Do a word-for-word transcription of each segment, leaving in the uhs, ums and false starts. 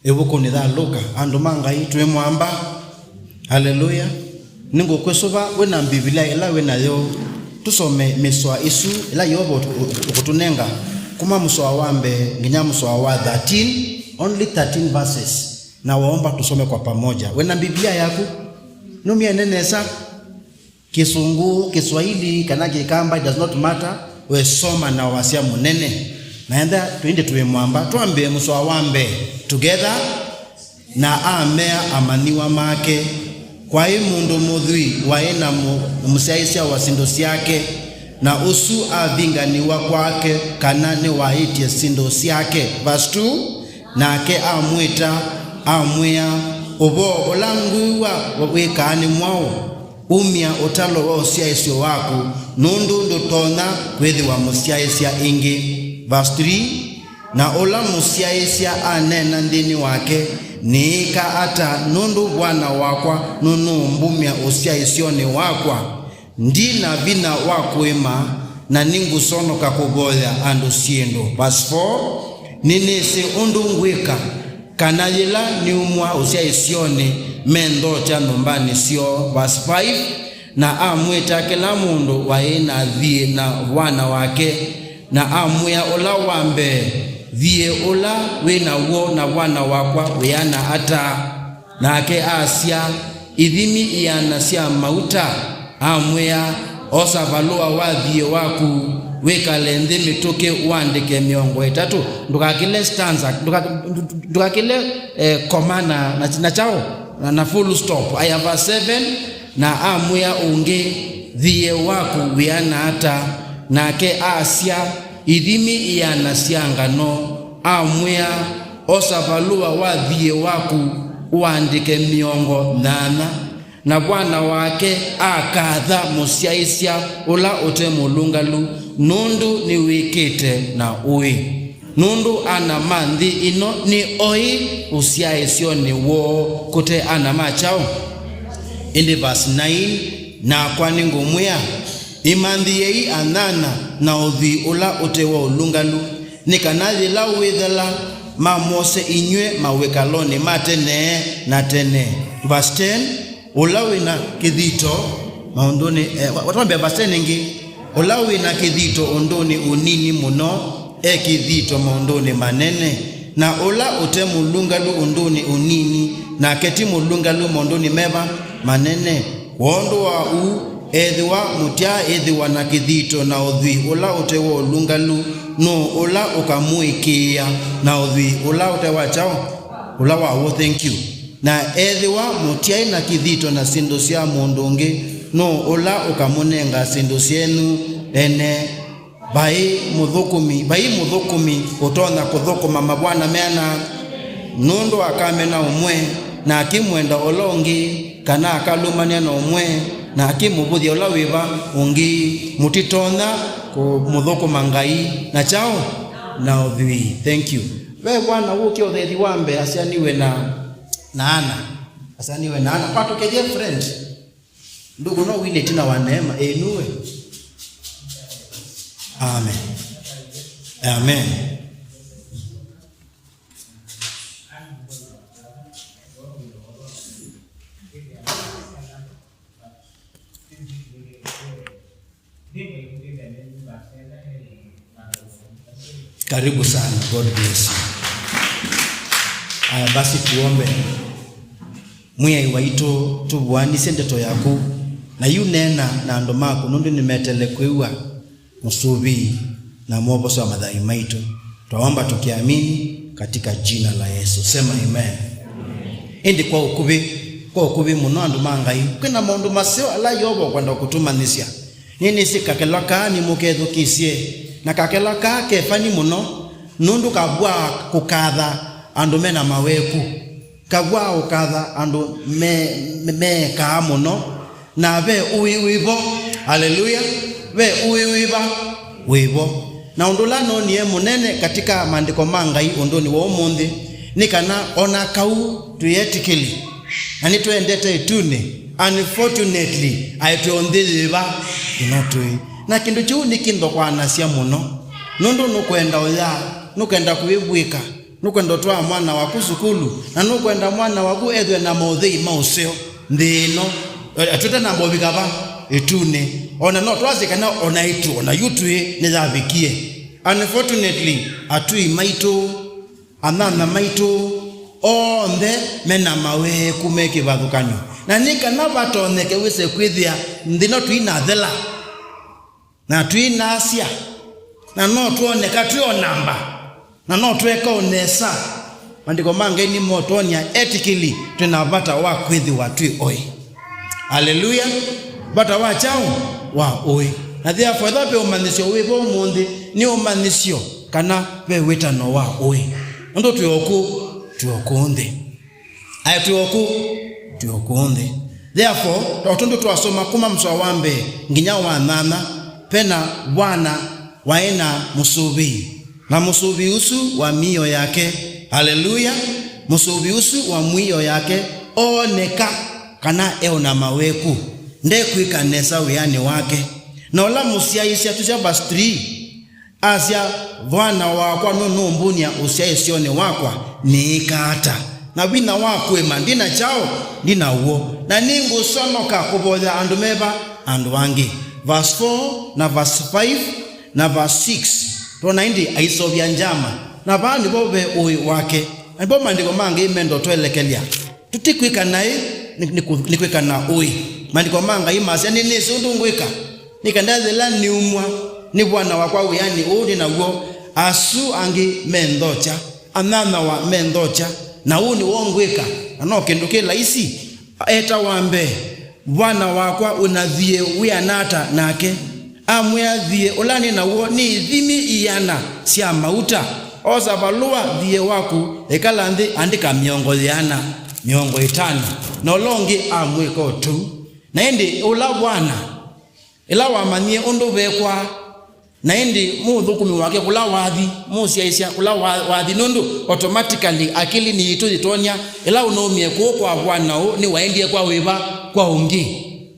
Ĩvukunĩ ya Luka, andũ ma Ngai, twĩ mwamba. Haleluya. Nĩngũkwĩsũva wĩ na Mbivilia ĩla wĩ nayo, tũsome mĩsoa ĩsu ĩla Yeova ũtũ-, ũkũtũnenga, kuma mũsoa wa mbee nginya mũsoa wa thirteen, only thirteen verses. Na waomba tusome kwa pamoja. Wĩ na Biblia yaku? Nũmĩene nesa. Kĩsũngũ, Kĩswahili, kana Kĩkamba, it does not matter. We soma na wasya mũnene. Na enda twĩndĩ twĩ mwamba. Twambĩe mũsoa wa mbee. Together. Na amea amanyĩw'a make, kwaĩ mũndũ mũthwii waĩ na mũ-, mũsyaĩĩsya wa syĩndũ syake, na ũsu avinganĩw'a kwake kana nĩwaĩtye syĩndũ syake. Verse two. Nake amwĩta, amwĩa, "Ũvoo ũla ngwĩw'a wĩkaa nĩ mwaũ? Umya ũtalo wa ũsyaĩĩsyo waku, nũndũ ndũtonya kwĩthĩwa mũsyaĩĩsya ĩngĩ." Verse three. Na ũla mũsyaĩĩsya aneena nthĩnĩ wake, "Nĩĩka ata, nũndũ vwana wakwa nũnũũmbumya ũsyaĩĩsyonĩ wakwa? Ndi na vinya wa kũĩma, na nĩngũsonoka kũvoya andũ syĩndũ." Verse four, "Nĩnĩsĩ ũndũ ngwĩka, kana yĩla nĩumwa ũsyaĩĩsyonĩ, menthokya nyũmbanĩ syoo." Verse five, na amwĩta kĩla mũndũ waĩ na thiĩ na vwana wake, na amwĩa ũla wa mbee, "Thiĩ ũla wĩ naw'o na vwana wakwa wĩana ata?" Nake asya, "Ithimi iana sya mauta." Amwĩa, "Osa valũa wa thiĩ waku, wĩkale nthĩ mĩtũkĩ, ũandĩke mĩongo ĩtatũ." Ndũkakĩle stanza, ndũka-, ndũ-, ndũkakĩle, eh, koma na, na, na kyaũ, na, na full stop. Aya, verse seven, na amwĩa ũngĩ, "Thiĩ waku wĩana ata?" Nake asya, "Ithimi iana sya ngano." Amwĩa, "Osa valũa wa thiĩ waku, ũandĩke mĩongo nyanya." Na vwana wake akatha mũsyaĩĩsya ũla ũte mũlũngalu, nũndũ nĩwĩkĩte na ũĩ. Nũndũ ana ma nthĩ ĩno nĩ oĩ ũsyaĩĩsyonĩ woo kũte ana ma kyaũ. Ĩndĩ verse nine, nakwa nĩngũmwĩa, ĩmanthĩei anyanya na ũthwii ũla ũte wa ũlũngalu, nĩ kana yĩla wĩthela mamwose inyw'ĩ mawĩkalonĩ ma tene na tene. Verse ten, ũla wĩ na kĩthito maũndũnĩ, eh, wa-, watwambĩa verse ten ĩngĩ, ũla wĩ na kĩthito ũndũnĩ ũnini mũno, e kĩthito maũndũnĩ manene, na ũla ũte mũlũngalu ũndũnĩ ũnini, nake ti mũlũngalu maũndũnĩ meva? Manene. Kwondũ wa ũu, ethĩwa mũtyaĩthĩwa na kĩthito na ũthwii ũla ũte wa ũlũngalu, nũũ ũla ũkamũĩkĩĩa na ũthwii ũla ũte wa kyaũ? Ũla wa w'o, thank you. Na ethĩwa mũtyaĩ na kĩthito na syĩndũ sya mũndũ ũngĩ, nũũ ũla ũkamũnenga syĩndũ syenyu ene? Vai mũthũkũmi, vai mũthũkũmi ũtonya kũthũkũma mavwana meana, nũndũ akamena ũmwe, na akĩmwenda ũla ũngĩ, kana akalũmanĩa na ũmwe, na akĩmũvũthya ũla wĩva ũngĩ. Mũtitonya kũmũthũkũma Ngai na kyaũ? Na ũthwii. Thank you. Ve vwana wũkie ũthaithi wa mbee, asyaniwe na, na ana. Asyaniwe na ana. Kwatũkethye friend. Ndugu no wine tina wa neema, ĩnuwe. Amen. Amen. Karibu sana. God bless you. Aya, basi tuombe. Mwĩai waitũ, tũvũanĩsye ndeto yaku, na yu neena na andũ maku, nũndũ nĩmetele kwĩw'a mũsũvĩi na mwovosya wa mathayũ maitũ. Twaomba tukiamini katika jina la Yesu. Sema amen. Ĩndĩ kwa ũkuvĩ, kwa ũkuvĩ mũno, andũ ma Ngai, kwĩna maũndũ maseo ala Yeova ũkwenda kũtũmanyĩsya. Nĩnĩsĩ kakela kaa nĩmũkethukĩĩsye, na kakela kaa ke funny mũno, nũndũ kavwaa kũkatha andũ mena maweku. Kavwaa ũkatha andũ me-, me-, meekaa mũno, na ve ũĩ wĩvo. Aleluya! Ve ũĩ wĩva? Wĩvo. Na ũndũ ũla noonie mũnene katika maandĩko ma Ngai ũndũnĩ wa ũmũnthĩ nĩ kana o na kau twĩ etĩkĩli na nĩtwendete ĩtunĩ, unfortunately, aĩ twĩ o nthĩ yĩva ĩno tũĩ. Na kĩndũ kĩu nĩkĩnthokwanasya mũno, nũndũ nũkwenda ũya, nũkwenda kũĩvw'ĩka, Nũkwenda ũtwaa mwana waku sukulu, na nũkwenda mwana waku ethwe na maũthei ma ũseo nthĩ ĩno. Eh, twĩtanamba ũvika va ĩtunĩ. Ona no twasye kana ona ĩtu, ona yu twĩ, nĩyavikie. Unfortunately, atũi maitũ, anyanya maitũ, onthe mena maweku me kĩvathũkany'o. Na nĩ kana vatonyeke wĩse kwĩthĩa nthĩ ĩno tũinathela, na tũinasya, na no twoneka twĩ o namba, na no tweka o nesa. Maandĩko ma Ngai nĩmotwony'a etĩkĩli twĩ na vata wa kwĩthĩwa twĩ oĩ. Aleluya! Vata wa kyaũ? Wa ũĩ. Na therefore, ethĩwa ve ũmanyĩsyo wĩ vo ũmũnthĩ, nĩ ũmanyĩsyo kana ve wĩtano wa ũĩ. Nũndũ twĩ o kũ? Twĩ o kũũ nthĩ. Aĩ twĩ o kũ? Twĩ o kũũ nthĩ. Therefore, o tondũ twasoma kuma mũsoa wa mbee nginya wa nyanya, vena vwana waĩ na mũsũvĩi, na mũsũvĩi ũsu wa mĩio yake. Aleluya! Mũsũvĩi ũsu wa mĩio yake ooneka kana e o na maweku, ndekwĩka nesa wĩanĩ wake. Na ũla mũsyaĩĩsya, tusya verse three, asya, "Vwana wakwa nũnũmbũnya ũsyaĩĩsyonĩ wakwa, nĩĩka ata? Na vinya wa kũĩma ndi na kyaũ? Ndi na w'o, na nĩngũsonoka kũvoya andũ meva? Andũ angĩ." Verse four na verse five na verse six, twona ĩndĩ aiseũvya njama. Na vaa nĩvo ve ũĩ wake. Na nĩvo maandĩko ma Ngai menda ũtwelekelya. Tũtikwĩka naĩ, nĩ, nĩ kũ-, nĩ kwĩka na ũĩ. Maandĩko ma Ngai masya, "Nĩnĩsĩ ũndũ ngwĩka. Nĩ kana yĩla nĩumwa nĩ vwana wakwa wĩanĩ ũũ ndĩ naw'o, asu angĩ menthokya, anyanyawa menthokya, na ũũ nĩw'o ngwĩka, na no kĩndũ kĩ laisi." Eta wa mbee, "Vwana wakwa ũna thiĩ wĩana ata nake?" Amwĩa, "Thiĩ ũla nĩ naw'o nĩ ithimi iana sya mauta." Osa valũa thiĩ waku, ĩkala nthĩ, andĩka mĩongo yĩana, mĩongo ĩtano, na ũla ũngĩ amwĩka o tũu. Na ĩndĩ ũla vwana, ĩla wamanyie ũndũ vekwaa, na ĩndĩ mũũthũkũmi wake kũla wathi, mũsyaĩĩsya kũla wa-, wathi, nũndũ automatically akĩlinĩ yitũ yĩtonya, ĩla ũnaumie kũũ kwa vwana ũũ, nĩwaendie kwa wĩva? Kwa ũngĩ.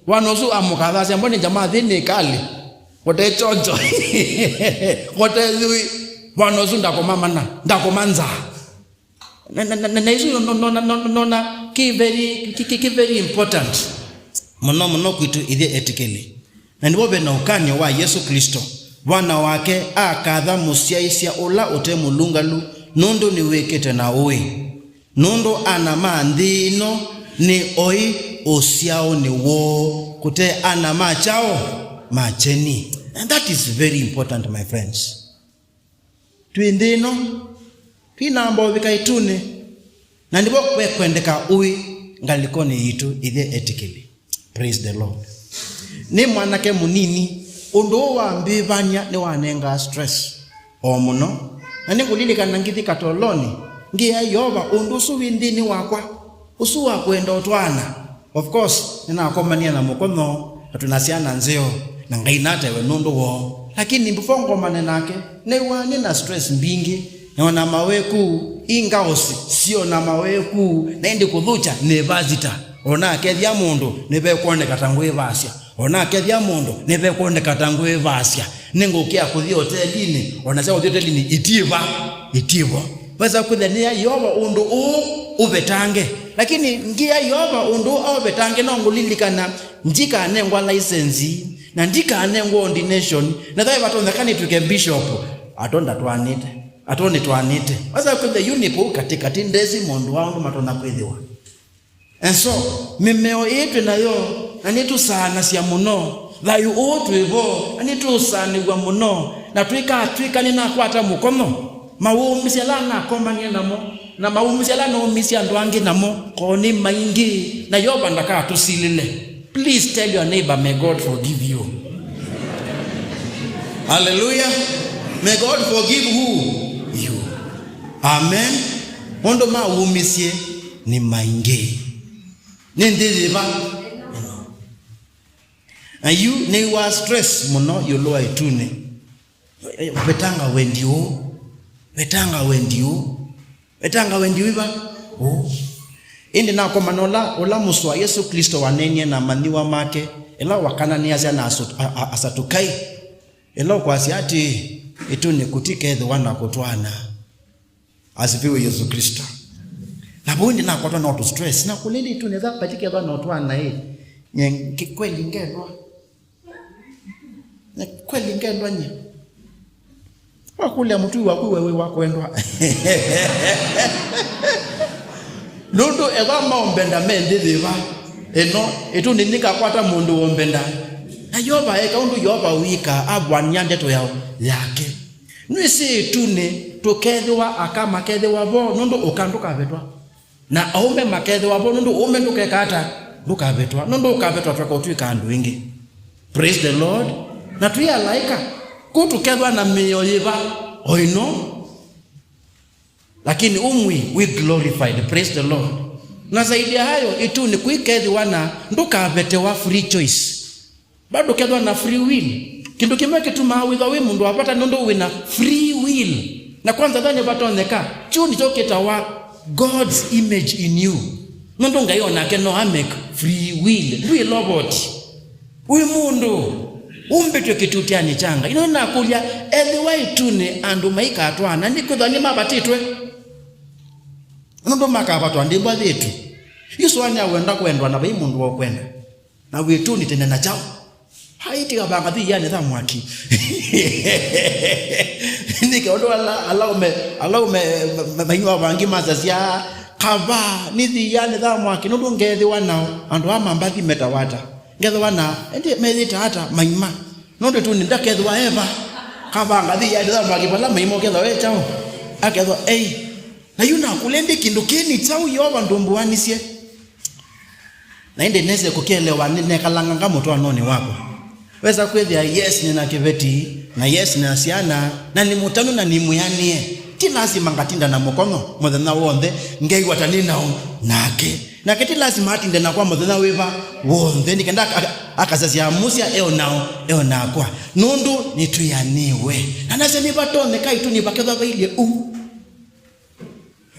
Vwana ũsu amũkathasya, "Mbona jamaa thĩ nĩ kalĩ? Kote chonjo." Kote yui. Vwana ũsu ndakoma mana, ndakoma nzaa. Na, na, na, na, na isu no-, no-, nona, nona, nona ki very, ki, ki, ki very important mũno mũno kwitũ ithyĩ etĩkĩli. Na nĩvo ve na ũkany'o wa Yesũ Klĩsto, vwana wake akatha mũsyaĩĩsya ũla ũte mũlũngalu, nũndũ nĩwĩkĩte na ũĩ. Nũndũ ana ma nthĩ ĩno nĩ oĩ ũsyaonĩ woo, kũte ana ma kyaũ? Ma kyeni. And that is very important, my friends. Twĩ nthĩ ĩno, twĩnamba ũvika ĩtunĩ, na nĩvo vekwendeka ũĩ ngalĩkonĩ yitũ ithyĩ etĩkĩli. Praise the Lord. Nĩ mwanake mũnini, ũndũ ũũ wambĩvany'a nĩwanengaa stress o mũno. Na nĩngũlilikana ngĩthi katolonĩ, ngĩĩa Yeova, ũndũ ũsu wĩ nthĩnĩ wakwa, ũsu wa kwenda ũtwaana. Of course, nĩnakomanie na mũkonyo, na twĩ na syana nzeo, na Ngai natewe nũndũ woo. Lakini before ngomane nake, nĩw'aa nĩ na stress mbingĩ, nĩona maweku, ingaosi, siona maweku, na ĩndĩ kũthũkya nĩ vasita. Ona akethya mũndũ, nĩvekwoneka ta ngwĩvasya. Ona akethya mũndũ, nĩvekwoneka ta ngwĩvasya. Nĩngũkĩa kũthi otelinĩ, ona sya kũthi otelinĩ itiĩva, itiĩvo. Vasa kwĩthĩa nĩya Yeova ũndũ ũũ ũvetange. Lakini ngĩa Yeova ũndũ ũũ aũvetange, no ngũlilikana ndikanengwa license, na ndikanengwa ordination, na thai vatonyeka nĩtw'ĩke bishop, ato ndatwanĩte, ato nĩtwanĩte. Vasa kwĩthĩa yu nĩ kũu katĩkatĩ, ndesi maũndũ aa ũndũ matonya kwĩthĩwa. And so, mĩmeo ĩĩ twĩ nayo, na nĩtũsaanasya mũno. Thayũ ũũ twĩ vo, na nĩtũũsaanĩw'a mũno. Na twĩkaa twĩka nĩnakwata mũkonyo, mawũmĩsya ala nakomanie namo, na mawũmĩsya ala naumisye andũ angĩ namo, ko nĩ maingĩ, na Yeova ndakatũsilĩle. Please tell your neighbor, "May God forgive you." Hallelujah. May God forgive who? You. Amen. Maũndũ ma wũmĩsye nĩ maingĩ. Nĩ nthĩ yĩva ĩno? Na yu nĩw'aa stress mũno ĩũlũ wa ĩtunĩ. Vetanga wendi ũũ. Vetanga wendi ũũ. Vetanga wendi wĩva? Ũũ. Ĩndĩ nakomana ũla, ũla mũsoa Yesũ Klĩsto waneenie na amanyĩw'a make, ĩla wakananĩasya na Asu-, a, a, Asatukai, ĩla ũkwasya atĩĩ, ĩtunĩ kũtikethĩwa na kũtwaana. Asifiwe Yesu Kristo. Na vau ndinakwatwa no tu stress. Na kũlili tu nĩtha patikethwa no twana ĩ. Nye ngi-, kweli ngendwa. Nye kweli ngendwa nye. Wakũlya mũtũi waku we wĩ wa kwendwa. Nũndũ ethwa maũmbenda me nthĩ yĩva ĩno, ĩtunĩ nĩkakwata mũndũ wombenda. Na Yeova eka ũndũ Yeova wĩkaa, avũanĩa ndeto ya, yake. Nĩwĩsĩ ĩtunĩ tũkethĩwa aka makethĩwa vo nũndũ ũka ndũkavetwa. Na aũme makethĩwa vo nũndũ ũũme ndũkeka ata? Ndũkavetwa. Nũndũ ũkavetwa tweka ũtw'ĩka andũ ĩngĩ. Praise the Lord. Na twĩ alaĩka. Kũu tũkethwa na mĩao yĩva o ĩno. Lakini umwi we glorified. Praise the Lord. Na zaidi ya hayo, ĩtunĩ kũikethĩwa na ndũkavetewa free choice. Bado kethwa na free will. Kĩndũ kĩmwe kĩtumaa wĩthwa wĩ mũndũ wa vata nũndũ wĩ na free will. Na kwanza thani vatonyeka, kyu nĩkyo kĩtawa God's image in you. Nũndũ Ngai o nake no a make free will. Ndwĩ robot. Wĩ mũndũ. Umbĩtwe kĩtutanĩ kya Ngai. Ino nakũlya, ethĩwa ĩtunĩ andũ maikatwaana, nĩkwĩthwa nĩmavatĩtwe? Nũndũ makavatwa ndĩmbwa yĩtu. Yusua nĩawenda kwendwa na vai mũndũ wa kwenda. Na wĩtũni tene na kyaũ? Hai, tiga vanga thianĩ tha mwaki. Nĩke ũndũ ala, alaume, alaume ma-, ma-, mainywa vangi masasya, kava, nĩ thianĩ tha mwaki, nũndũ ngethĩwa nao, andũ aa mambathi metawa ata? Ngethĩwa na, ĩndĩ methĩta ata maima? Nũndũ ĩtũni ndakethĩwa eva, kavanga thianĩ tha mwaki, vala maima ũkethwa we kyaũ? Akethwa, ei, na yu nakũlya ĩndĩ kĩndũ kĩĩ nĩ kyaũ Yeova ndũmbũanisye? Na ĩndĩ nese kũkĩelewa nĩnekalanganga mũtwaanonĩ wakwa. Wesa kwĩthĩa, yes, nĩna kĩveti, na yes, nĩna syana, na nĩ mũtanu na nĩ mwĩanĩe. Ti lasima ngatinda na mũkono mũthenya w'onthe, ngew'a ta nĩ naũ nake. Nake ti lasima atinde nakwa mũthenya wĩva w'onthe, nĩ kenda aka-, akasasya musya eonao, eonakwa. Nũndũ nĩtwĩanĩwe. Na nasya nĩvatonyeka ĩtunĩ vakethwa vailyĩ ũu.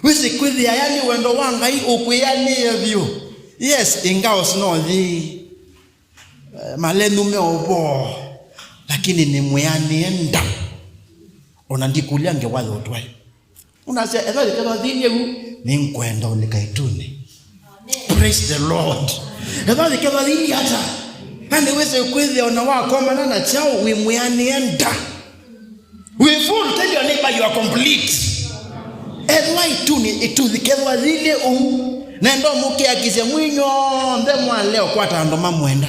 Wĩsĩ kwĩthĩa yani wendo wa Ngai ũkwĩanĩe vyũ. Yes, ingawa sinothi, eh, malenyu me ũvoo, lakini nĩ mwĩanĩe nda. Ona ndikũlya ngewa yotwae. Unasya, ethwa yĩkethwa thinyĩ u, nĩngwenda ũlika ĩtunĩ. Praise the Lord. Ethwa yĩkethwa thinyĩ ata? Na nĩwĩsĩ kwĩthĩa ona wakomana na kyaũ wĩ mwĩanĩe nda. We fool, tell your neighbor you are complete. Ethwa ĩtunĩ, ĩtu yĩkethwa yĩlĩ ũu, nenda ũmũkĩakisya mwinyonthe mwalea ũkwata andũ mamwenda.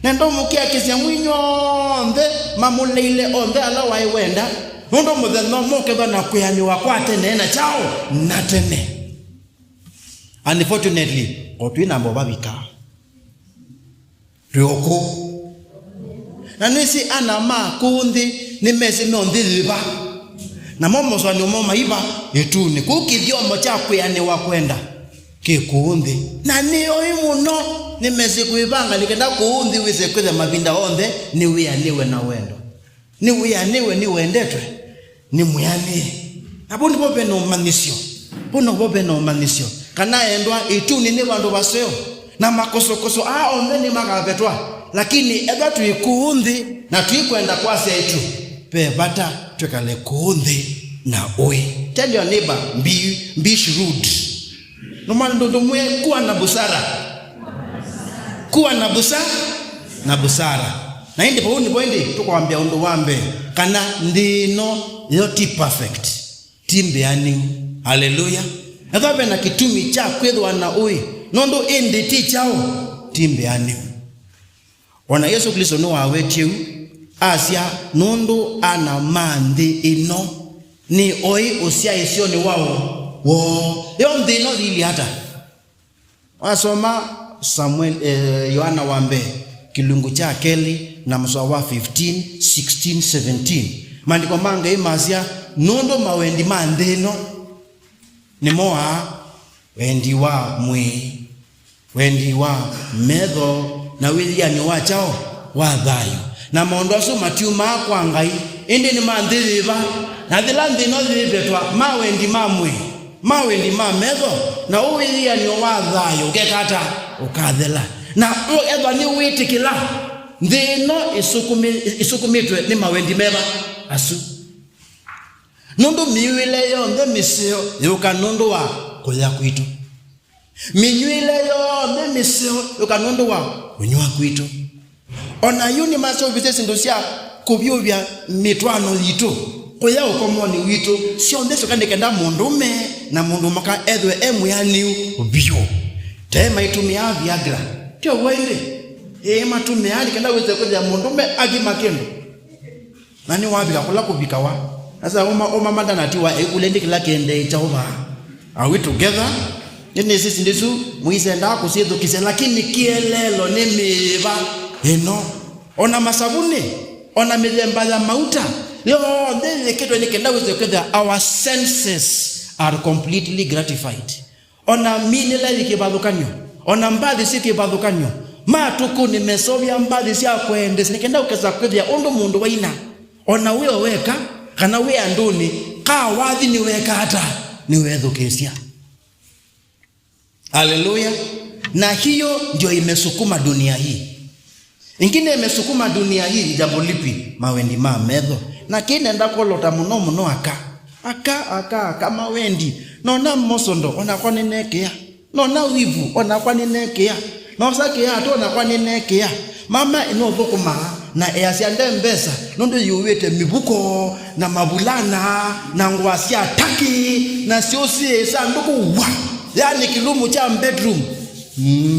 Nenda ũmũkĩakisya mwinyonthe mamũleile onthe ala waĩ wenda. Nũndũ mũthenya ũmwe ũkethwa na kwĩanĩwa kwa tene na kyaũ na tene. Unfortunately, o twĩ na mbova vika. Twĩ o kũu. Na nĩsĩ ana ma kũũ nthĩ nĩmesĩ me nthĩ yĩva. Namo mosũanĩo moo maiva ĩtunĩ. Kũu kĩthyomo kya kwĩanĩwa kwenda kĩ kũũ nthĩ. Na nĩ oĩ mũno, nĩmesĩ kwĩvanga nĩ kenda kũũ nthĩ wĩse kwĩthĩa mavinda onthe nĩwĩanĩwe na wendo. Nĩwĩanĩwe, nĩwendetwe, nĩ mwĩanĩe. Na vau nĩvo ve na ũmanyĩsyo. Vau nĩvo ve na ũmanyĩsyo. Kana endwa, ĩtunĩ nĩ vandũ vaseo. Na makosokoso aa onthe nĩmakavetwa. Lakini ethwa twĩ kũũ nthĩ, na tũikwenda kwasya ĩtu, ve vata twĩkale kũũ nthĩ na ũĩ. Tell your neighbor, be, be shrewd. Nũmana ndũndũ mwĩ, kuwa na busara. Kuwa na busa-, na busara. Na ĩndĩ vau nĩvo ĩndĩ tũkwambĩa ũndũ wa mbee, kana nthĩ ĩno yo ti perfect, ti mbĩanĩu. Haleluya. Ethwa ve na kĩtumi kya kwĩthĩwa na ũĩ, nũndũ ĩndĩ ti kyaũ, ti mbĩanĩu. O na Yesũ Klĩsto nĩwawetie ũu, asya, nũndũ ana ma nthĩ ĩno nĩ oĩ ũsyaĩĩsyonĩ wao woo. Yo nthĩ ĩno yĩilyĩ ata? Wasoma Samuel, eh, Yoana wa mbee, kĩlungu kya kelĩ na mũsoa wa fifteen, sixteen, seventeen. Maandĩko ma Ngai masya, nũndũ mawendi ma nthĩ ĩno nĩmo aa, wendi wa mwĩĩ, wendi wa metho, na wĩyĩanĩo wa kyaũ? Wa thayũ. Na maũndũ asu matiumaa kwa Ngai, ĩndĩ nĩ ma nthĩ yĩva? Na yĩla nthĩ ĩno yĩvetwa, ma wendi ma mwĩĩ, ma wendi ma metho, na ũwĩyĩanĩo wa thayũ ũkeka ata? Ũkathela. Na ethwa nĩwĩtĩkĩla nthĩ ĩno ĩsũkũmĩ-, ĩsũkũmĩtwe nĩ mawendi meva asu? Nũndũ mĩw'ĩle yonthe mĩseo yũka nũndũ wa kũya kwitũ. Mĩnyw'ĩle yonthe mĩseo yũka nũndũ wa kũnyw'a kwitũ. O na yu nĩmaseũvĩsye syĩndũ sya kũvyũvya mĩtwaano yitũ, kũya ũkomonĩ witũ, syonthe syoka nĩ kenda mũndũũme na mũndũ mũka ethwe e mwĩanĩu vyũ. Tee maitũmĩaa Viagra. Ti ũw'o ĩndĩ? Ĩĩ, matũmĩaa nĩ kenda wĩse kwĩthĩa mũndũũme akima kĩndũ. Na nĩwavika kũla kũvikawa. Sasa uma, uma madanatiwa ekule ndi kĩla kĩendee kyaũvaa. Are we together? Nĩnĩsĩ syĩndũ isu mũisendaa kũsyĩthukĩsya, lakini kĩeleelo nĩ mĩĩva ĩno. Ona masavunĩ, ona mĩthemba ya mauta, yonthe yĩkĩtwe nĩ kenda wĩse kwĩthĩa our senses are completely gratified. Ona minĩla yĩ kĩvathũkany'o, ona mbathi syĩ kĩvathũkany'o, matukũnĩ meseũvya mbathi sya kwendesya nĩ kenda ũkesa kwĩthĩa ũndũ mũndũ waina. Ona wĩ o weka, kana wĩ andũnĩ, ka wathi nĩweka ata? Nĩwethukĩĩsya. Haleluya! Na hiyo ndio imesukuma dunia hii. Ingine imesukuma dunia hii ni jambo lipi? Mawendi ma metho. Na kĩnenda kwolota mũno mũno aka. Aka, aka, aka, mawendi. Nona mosondo, onakwa nĩnekĩa. Nona wivu, onakwa nĩnekĩa. Nosa kĩatũ, onakwa nĩnekĩa. Mama ĩnũthũkũmaa na easya nde mbesa, nũndũ yĩũwĩte mĩvuko, na mavulana, na ngũa sya taki, na syũsĩe sandũkũ wa. Yani kĩlumu kya bedroom,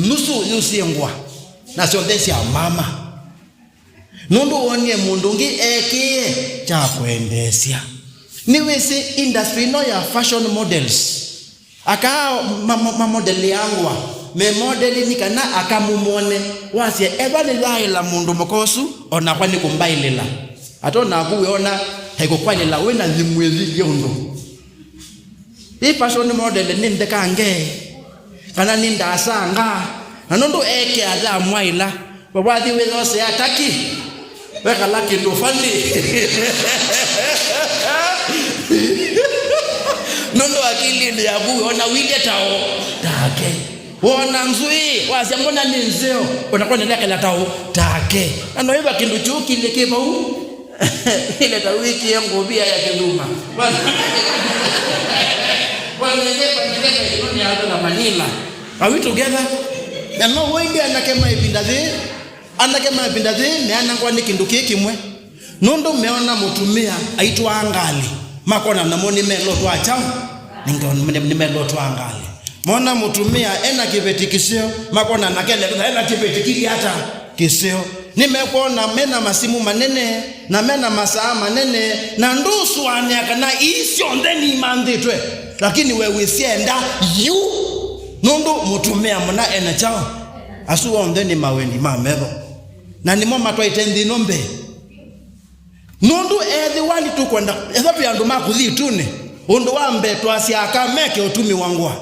nusu yũsĩe ngũa. Na syonthe sya mama. Nũndũ wonie mũndũ ũngĩ ekĩe kya kwendeesya. Nĩwĩsĩ industry ĩno ya fashion models. Aka ma- ma- mamodeli ya ngũa. Memodeli nĩ kana aka mũmwone. Wasye, eva nĩyaĩla mũndũ mũka ũsu, onakwa nĩkũmbaĩlĩla. Ata onaku wĩona aikũkwaĩlĩla wĩ na nyimũ ĩthilye ũndũ. Ĩ fashion model nĩ ndekange, kana nĩ ndasanga, na nũndũ ekea ya mwaĩla, we wathi wĩyosea taki, wekala kĩndũ fani. Nũndũ akilinĩ yaku, ona wĩlye tao, take. Wona nzw'ĩĩ, wasya mbona nĩ nzeo, ona kwa nĩlekela tao, take. Na noiva kĩndũ kĩu kĩlĩ kĩ vau. Ile ta wĩkĩe ngũvia ya kĩthuma. Bwana, bwana, nĩkĩtũnĩ andũ na Manila. Are we together? Na no wĩndĩ anake ma ĩvinda yĩĩ, anake ma ĩvinda yĩĩ meanangwa nĩ kĩndũ kĩĩ kĩmwe. Nũndũ meona mũtumĩa aitwaa ngalĩ, makona namo nĩmelotwa kyaũ? Nĩnge- nĩ- nĩmelotwa ngalĩ. Mona mũtumĩa ena kĩveti kĩseo, makona nake leketha ena kĩveti kĩlĩ ata? Kĩseo. Nĩmekwona mena masimũ manene, na mena masaa manene, na ndũsũanĩa kana ii syonthe nimanthĩtwe, lakini we wĩsyenda yu, nũndũ mũtumĩa mũna ena kyaũ? Asu onthe nĩ mawendi ma metho, na nĩmo matwaĩte nthĩ ĩno mbee. Nũndũ ethĩwa nĩtũkwenda, ethĩwa twĩ andũ ma kũthi ĩtunĩ, ũndũ wa mbee twasya aka meke ũtumi wa ngũa.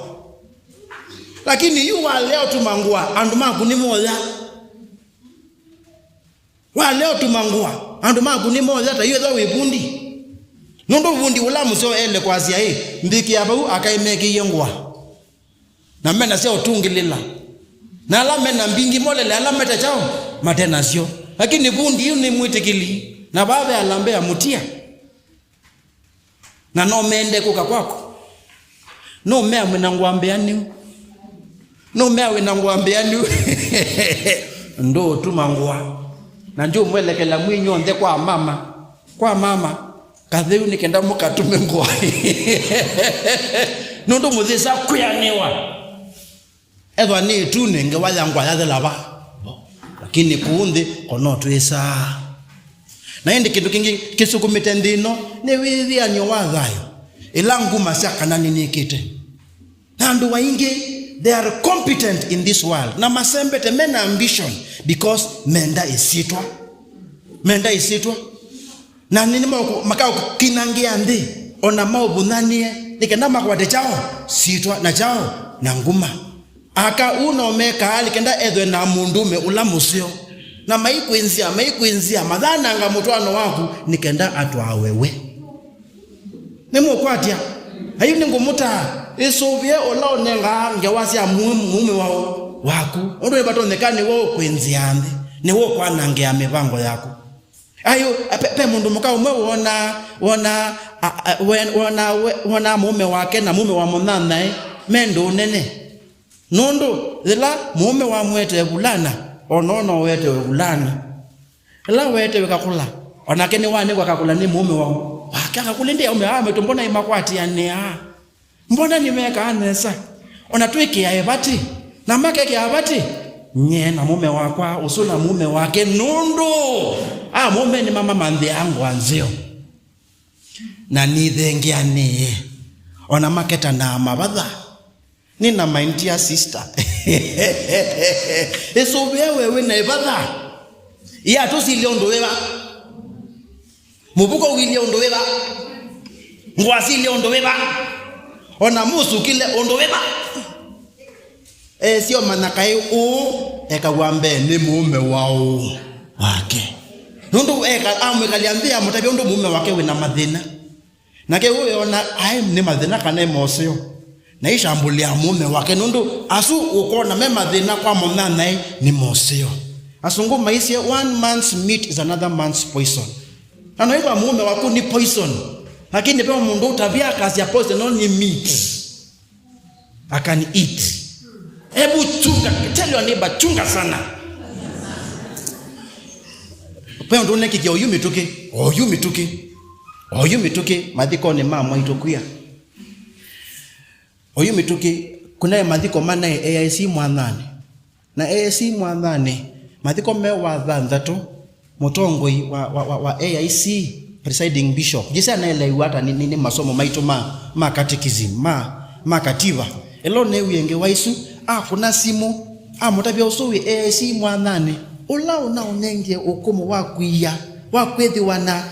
Lakini yu walea ũtuma ngũa, andũ maku nĩmoya. Walea ũtuma ngũa, andũ maku nĩmoya ta yu ethĩwa wĩ vundi. Nũndũ vundi ũla mũseo ele kwasya, ĩ, mbĩkĩa vau akaĩ mekĩie ngũa. Na mena sya ũtũngĩlĩla. Na ala mena mbingĩ molele ala mete kyaũ? Mate nasyo. Lakini vundi yu nĩ mwĩtĩkĩli. Na vaa ve alambea mũtia. Na no mende kũka kwaku. No mea mwĩna ngũa mbĩanĩu. No mea wĩna ngũa mbĩanĩu. Ndũũtuma ngũa. Na ndiũmwelekela mwinyonthe kwa mama. Kwa mama. Katheu nĩ kenda mũkatume ngũa. Nũndũ mũthĩsa kwĩanĩwa. Ethwa nĩ ĩtunĩ ngewa ya ngũa yathela va. Lakini kũu nthĩ ko no twĩsaa. Na ĩndĩ kĩndũ kĩngĩ kĩsukumĩte nthĩ ĩno nĩ wĩthĩan'yo wa thayũ. Ĩla nguma sya kana nĩnĩkĩte. Na andũ aingĩ, they are competent in this world. Na masembete mena ambition because menda ĩsyĩtwa. Menda ĩsyĩtwa. Na nĩ makaũkinangĩa nthĩ, o na maũvũnyanĩe, nĩ kenda makwate kyaũ? Syĩtwa na kyaũ? Na nguma. Aka ũu no mekaa nĩ kenda ethwe na mũndũũme ũla mũseo. Na maikwĩnzĩa, maikwĩnzĩa, mathananga mũtwaano waku, nĩ kenda atwawe we. Nĩmũkwatya? Ayu nĩngũmũtaa, ĩsũvĩe ũla ũnengaa ngewa sya mũũme, mũũme wa, waku. Ũndũ nĩvatonyeka nĩwe ũkwĩnzĩa nthĩ, nĩwe ũkwanangĩa mĩvango yaku. Ayo, pe, pe mũndũ mũka ũmwe wona, wona, a, a, we, wona, we, wona mũũme wake na mũũme wa mũnyanyae me ndũũ nene. Nũndũ yĩla mũũme wamũetee vulana, o noo no wetewe vulana. Yĩla wetewe kakũla, o nake nĩwanĩw'a kakũla nĩ mũũme wa, wake. Akakũlya, "Ĩndĩ aũme aa maitũ mbona imakwatĩanĩaa? Mbona nĩmekaa nesa? O na twĩkĩae vatĩ, na makekĩa vatĩ, nyie na mũũme wakwa, ũsu na mũũme wake, nũndũ aa mũũme nĩmamamanthĩaa ngũa nzeo." Na nĩthengeanĩe, o na maketanaa mavatha. Nĩ na my dear sister. Ĩsũvĩe we wĩ na ĩvatha. Iatũ silye ũndũ wĩva? Mũvuko ũilye ũndũ wĩva? Ngũa silye ũndũ wĩva? O na mũsukile ũndũ wĩva? Esie ũmanya kaĩ ũũ ekaw'a mbee nĩ mũũme wa ũũ wake. Nũndũ eka, amwĩkalya nthĩ, amũtavya ũndũ mũũme wake wĩ na mathĩna. Nake ũyona aĩ nĩ mathĩna kana nĩ moseo. Na aishambũlĩa mũũme wake, nũndũ asu ũkona me mathĩna kwa mũnyanyae nĩ moseo. Asũngũ maisye, "One man's meat is another man's poison." Na no ĩthwa mũũme waku nĩ poison, lakini ve mũndũ ũtavya akasya, "Poison no nĩ meat. I can eat." Hebu chunga, tell your neighbor, "Chunga sana." Pe ũndũ ũnekĩkie oyu mĩtũkĩ, oyu mĩtũkĩ, oyu mĩtũkĩ, mathikonĩ ma mwaitũ kwia. Oyu mĩtũkĩ, kunaĩ mathiko manaĩ A I C Mwanyani. Na A I C Mwanyani, mathiko me wa thanthatũ, mũtongoi wa, wa, wa, wa A I C, presiding bishop. Jise anaelewa ata nĩ, nĩ, nĩ masomo maitũ ma, ma catechism, ma, ma kativa. Ĩla ũneewie ngewa isu, akũna simũ, amũtavya ũsu wĩ A I C Mwanyani, ũla ũnaũnengie ũkũmũ wa kwia, wa kwĩthĩwa na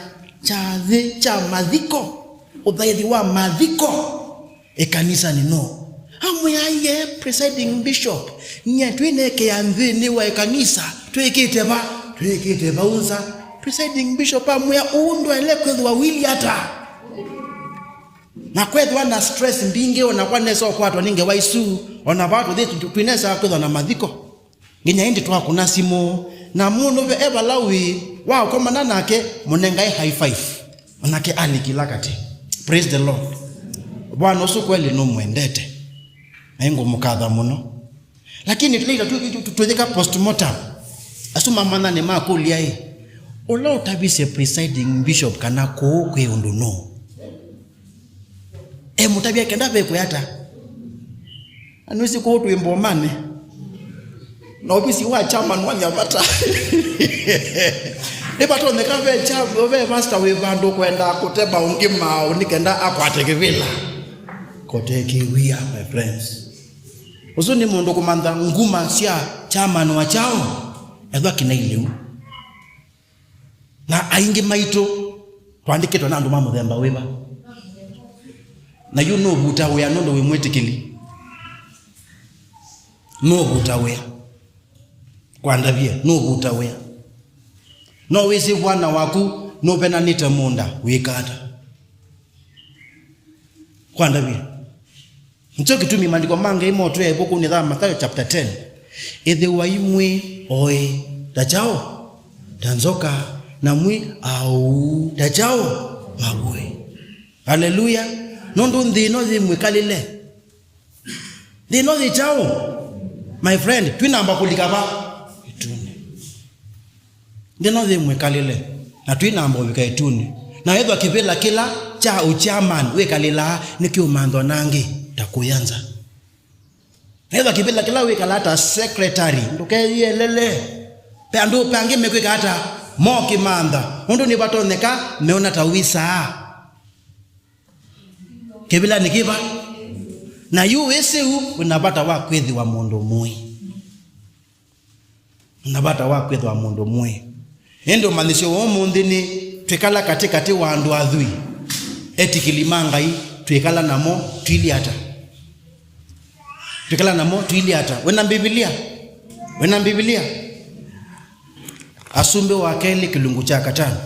kyathĩ kya mathiko, ũthaithi wa mathiko. Ĩkanisanĩ no. Amwĩa, "Ye, presiding bishop, nyie twĩnekea nthĩnĩ wa ĩkanisa, twĩkĩte va? Twĩkĩte vau nza." Presiding bishop amwĩa, "Ũu ndwaĩle kwĩthĩwa ũilyĩ ata?" Na kwethĩwa na stress mbingĩ, o nakwa nesa ũkwatwa nĩ ngewa isu, o na vaa tũthi tũ-, twĩnesa kwĩthwa na mathiko. Nginya ĩndĩ twakũna simũ, na mũndũ ve e vala wĩ, wakomana nake, mũnengae high five. Onake alikila katĩ. Praise the Lord. Bwana ũsu kweli nũmwendete. Na nĩngũmũkatha mũno. Lakini later tu, tu, tu, twĩthĩka postmortem. Asu mamanyani makũlya ĩ, "Ũla ũtavisye presiding bishop kana kũũ kwĩ ũndũ nũũ?" Emũtavya kenda vekwe ata? Na nĩwĩsĩ kũũ twĩ Mbomanĩ. Na ovisi wa chairman wa Nyavata. Nĩvatonyeka ve cha-, ve pastor wĩ vandũ kwenda kũtema ũngĩ maaũ nĩ kenda akwate kĩvĩla. Kote kĩwia, my friends. Ũsu nĩ mũndũ kũmantha nguma sya chairman wa chao, ethwa kĩna ilĩu. Na aingĩ maitũ twaandĩkĩtwe na andũ ma mũthemba wĩva? Na yu nũvuta wĩa nũndũ wĩ mwĩtĩkĩli? Nũvuta wĩa? Kwandavye, nũvuta wĩa? No wĩsĩ vwana waku nũvenanĩte mũũnda, wĩka ata? Kwandavye. Nĩkyo kĩtumi maandĩko ma Ngai motwĩa ĩvukunĩ ya Mathayo chapter ten, "Ĩthĩwai mwĩ oĩ ta kyaũ? Ta nzoka, na mwĩ auu ta kyaũ? Mavũĩ." Haleluya! Nũndũ nthĩ ĩno yĩ mwĩkalĩle. Nthĩ ĩno yĩ kyaũ? My friend, twĩnamba kũlika va? Ĩtunĩ. Nthĩ ĩno yĩ mwĩkalĩle, na twĩnamba ũvika ĩtunĩ. Na ethwa kĩvĩla kĩla kya ũchairman wĩkalĩlaa nĩkĩũmanthwa nangĩ ta kũya nza. Na ethwa kĩvĩla kĩla wĩkalaa ta secretary, ndũkeyĩelele. Pe andũ angĩ mekwĩka ata? Mokĩmantha. Ũndũ nĩvatonyeka meona ta wĩsaa. Kĩvĩla nĩ kĩva? Na yu wĩsĩ ũu, wĩna vata wa kwĩthĩwa mũndũ mũĩ. Wĩna vata wa kwĩthĩwa mũndũ mũĩ. Ĩndĩ ũmanyĩsyo wa ũmũnthĩ nĩ twĩkala katĩ katĩ wa andũ athui, etĩkĩli ma Ngai, twĩkala namo tũilyĩ ata? Twĩkala namo tũilyĩ ata? Wĩna Mbivilia? Wĩna Mbivilia? Asumbĩ wa kelĩ kĩlungu kya katano.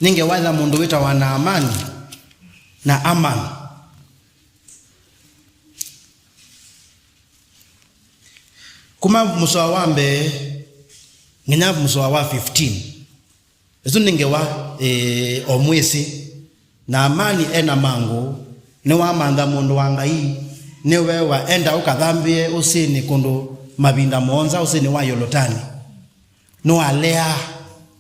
Nĩ ngewa ya mũndũ wĩtawa Naamani, Naaman. Kuma mũsoa wa mbee, Nginya mũsoa wa fifteen. Ĩsu nĩ ngewa, ĩ, o mwĩsĩ. Naamani e na mangũ, nĩwamantha mũndũ wa Ngai, nĩweewa, "Enda ũkathambĩe ũsĩnĩ kũndũ mavinda mũonza ũsĩnĩ wa Yolotani." Nĩwaleaa,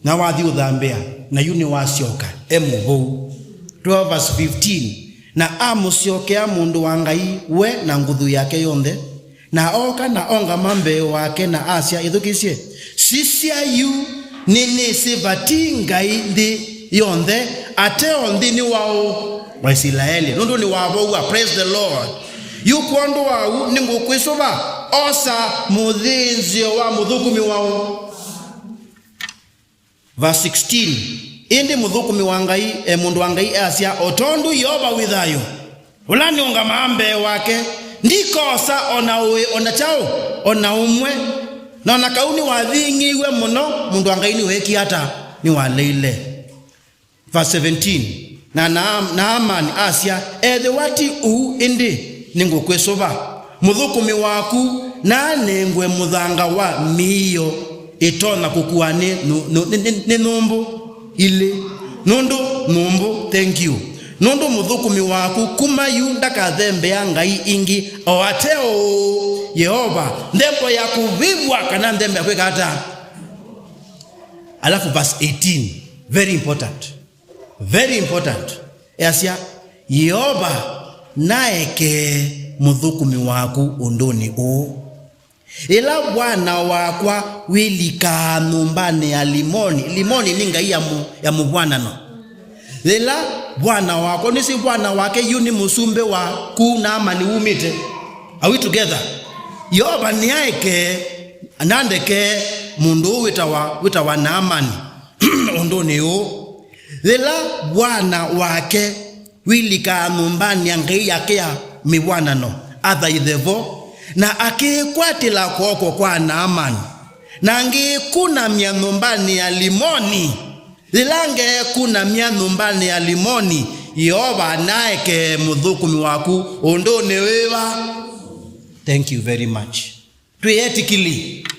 na wathi ũthambĩa, na yu nĩwasyoka e mũvou. Twelve verse fifteen, na amũsyokea mũndũ wa Ngai, we na nguthu yake yonthe, na ooka na ongama mbee wake, na asya, "Ĩthukĩsye, sisya, yu nĩnĩsĩ vati Ngai nthĩ yonthe, ate o nthĩnĩ wa ũ wa Isilaeli, nũndũ nĩwavoua." Praise the Lord. Yu kwondũ wa ũu nĩngũkwĩsũva, osa mũthĩnzĩo wa mũthũkũmi wa ũ. Verse sixteen, ĩndĩ mũthũkũmi wa Ngai, e, mũndũ wa Ngai easya, "O tondũ Yeova wĩ thayũ, ũla nĩũngamaa mbee wake, ndikosa o na ũĩ o na kyaũ o na ũmwe." Na o na kau nĩwathĩng'ĩĩw'e mũno, mũndũ wa Ngai nĩweekie ata? Nĩwaleile. Verse seventeen, na Naam- Naamani asya, "Ethĩwa ti ũu ĩndĩ, nĩngũkwĩsũva, mũthũkũmi waku naanengwe mũthanga wa mĩio ĩtonya kũkua nĩ nũ- nũ- nĩ- nĩ- nĩ nyũmbũ ilĩ, nũndũ nyũmbũ, thank you, nũndũ mũthũkũmi waku kuma yu ndakathembea ngai ingĩ o ate ũũ Yeova, nthembo ya kũvĩvw'a kana nthembo ya kwĩka ata?" Alafu verse eighteen, very important. Very important. Easya, "Yeova naekee mũthũkũmi waku ũndũnĩ ũũ. Yĩla vwana wakwa wĩlikaa nyũmbanĩ ya Limoni," Limoni nĩ ngai ya mũ- ya mũvw'anano. "Yĩla vwana wakwa," nĩsĩ vwana wake yu nĩ mũsumbĩ wa kũu Naamani wumĩte. Are we together? "Yeova nĩaekee, nandekee mũndũ ũũ wĩtawa, wĩtawa Naamani ũndũnĩ ũũ. Yĩla vwana wake wĩlikaa nyũmbanĩ ya ngai yake ya mĩvw'anano, athaithe vo, na akĩĩkwatĩla kw'oko kwa Naamani, na ngĩĩkunamya nyũmbanĩ ya Limoni. Yĩla ngeekunamya nyũmbanĩ ya Limoni, Yeova naekee mũthũkũmi waku ũndũnĩ wĩva?" Thank you very much. Twĩ etĩkĩli.